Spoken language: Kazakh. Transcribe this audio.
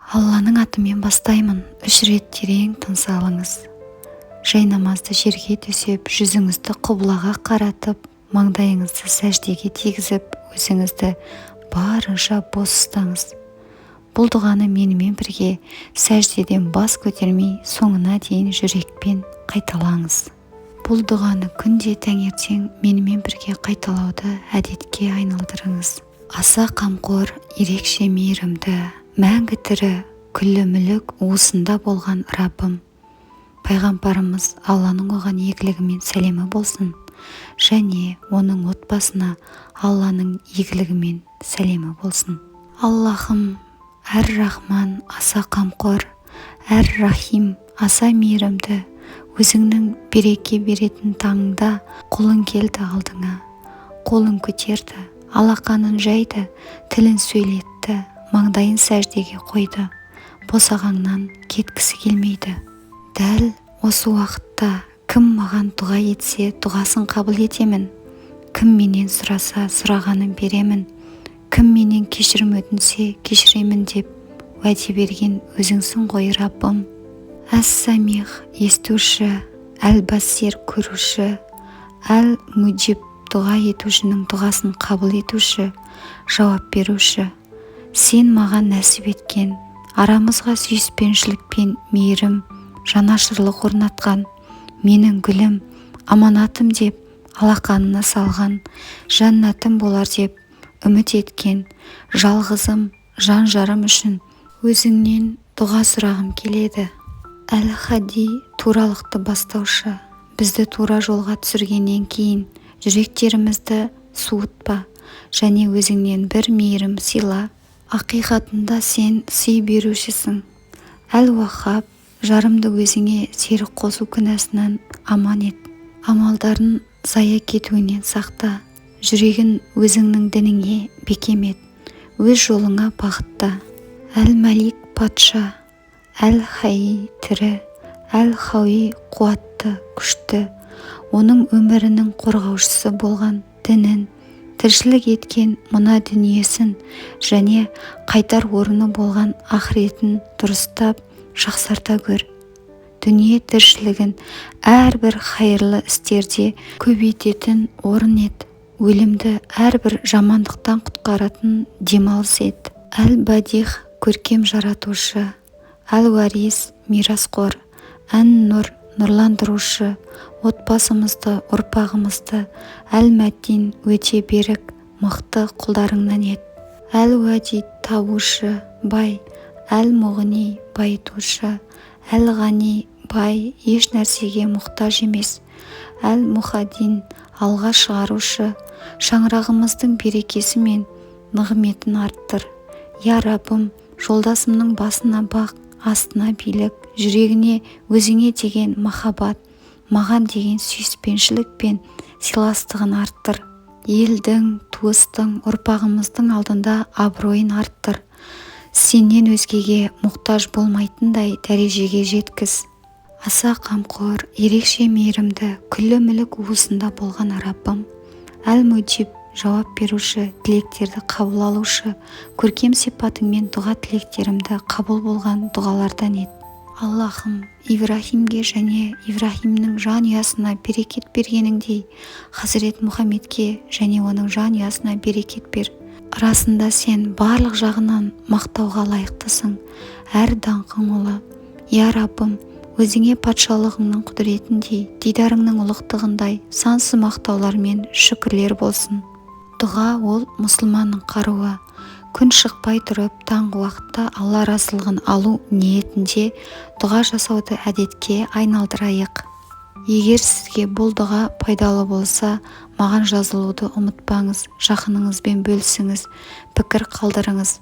Алланың атымен бастаймын. Үш рет терең тыныс алыңыз. Жайнамазды жерге төсеп, жүзіңізді құбылаға қаратып, маңдайыңызды сәждеге тигізіп, өзіңізді барынша бос ұстаңыз. Бұл дұғаны менімен бірге сәждеден бас көтермей, соңына дейін жүрекпен қайталаңыз. Бұл дұғаны күнде таңертең менімен бірге қайталауды әдетке айналдырыңыз. Аса қамқор, ерекше мейірімді, мәңгі тірі, күллі мүлік уысында болған Раббым, пайғамбарымыз, Алланың оған игілігі мен сәлемі болсын, және оның отбасына Алланың игілігі мен сәлемі болсын. Аллахым, Әр-Рахман, аса қамқор, Әр-Рахим, аса мейірімді, өзіңнің береке беретін таңыңда құлың келді алдыңа, қолын көтерді, алақанын жайды, тілін сөйлетті, маңдайын сәждеге қойды, босағаңнан кеткісі келмейді. Дәл осы уақытта кім маған дұға етсе, дұғасын қабыл етемін, кім менен сұраса, сұрағанын беремін, кім менен кешірім өтінсе, кешіремін деп уәде берген өзіңсің ғой, Раббым. Әс-Самих, естуші, Әл-Басир, көруші, Әл-Муджиб, дұға етушінің дұғасын қабыл етуші, жауап беруші. Сен маған нәсіп еткен, арамызға сүйіспеншілік пен мейірім, жанашырлық орнатқан, менің гүлім, аманатым деп алақанына салған, жәннатым болар деп үміт еткен жалғызым, жан жарым үшін өзіңнен дұға сұрағым келеді. Әл-Хади, туралықты бастаушы, бізді тура жолға түсіргеннен кейін жүректерімізді суытпа және өзіңнен бір мейірім сыйла. Ақиқатында сен сый берушісің. Әл-Уаххаб, жарымды өзіңе серік қосу күнәсынан аман ет, амалдарын зая кетуінен сақта, жүрегін өзіңнің дініңе бекем ет, өз жолыңа бағытта. Әл-Мәлик, патша, Әл-Хайи, тірі, Әл-Хауи, қуатты, күшті, оның өмірінің қорғаушысы болған дінін, тіршілік еткен мына дүниесін және қайтар орны болған ақыретін дұрыстап жақсарта көр. Дүние тіршілігін әрбір хайырлы істерде көбейтетін орын ет, өлімді әрбір жамандықтан құтқаратын демалыс ет. Әл-Бадих, көркем жаратушы, Әл-Уарис, мирасқор, Ән-Нұр, нұрландырушы, отбасымызды, ұрпағымызды Әл-Мәтин, өте берік, мықты құлдарыңнан ет. Әл-Уәдид, табушы, бай, Әл-Мұғни, байытушы, Әл-Ғани, бай, еш нәрсеге мұқтаж емес, Әл-Мұхаддин, алға шығарушы, шаңырағымыздың берекесі мен нығметін арттыр. Я Раббым, жолдасымның басына бақ, астына билік, жүрегіне өзіңе деген махаббат, маған деген сүйіспеншілік пен сыйластығын арттыр. Елдің, туыстың, ұрпағымыздың алдында абыройын арттыр. Сенен өзгеге мұқтаж болмайтындай дәрежеге жеткіз. Аса қамқор, ерекше мейірімді, күллі мүлік уысында болған Раббым, Әл-Муджиб, жауап беруші, тілектерді қабыл алушы, көркем сипатыңмен дұға тілектерімді қабыл болған дұғалардан ет. Аллахым, Ибраһимге және Ибраһимнің жанұясына берекет бергеніңдей, Хазірет Мұхаммедке және оның жанұясына берекет бер. Расында сен барлық жағынан мақтауға лайықтысың, әр даңқың ұлы. Я Раббым, өзіңе патшалығыңның құдіретіндей, дидарыңның ұлықтығындай сансыз мақтаулар мен шүкірлер болсын. Дұға ол мұсылманның қаруы. Күн шықпай тұрып, таңғы уақытта Алла разылығын алу ниетінде дұға жасауды әдетке айналдырайық. Егер сізге бұл дұға пайдалы болса, маған жазылуды ұмытпаңыз, жақыныңызбен бөлісіңіз, пікір қалдырыңыз.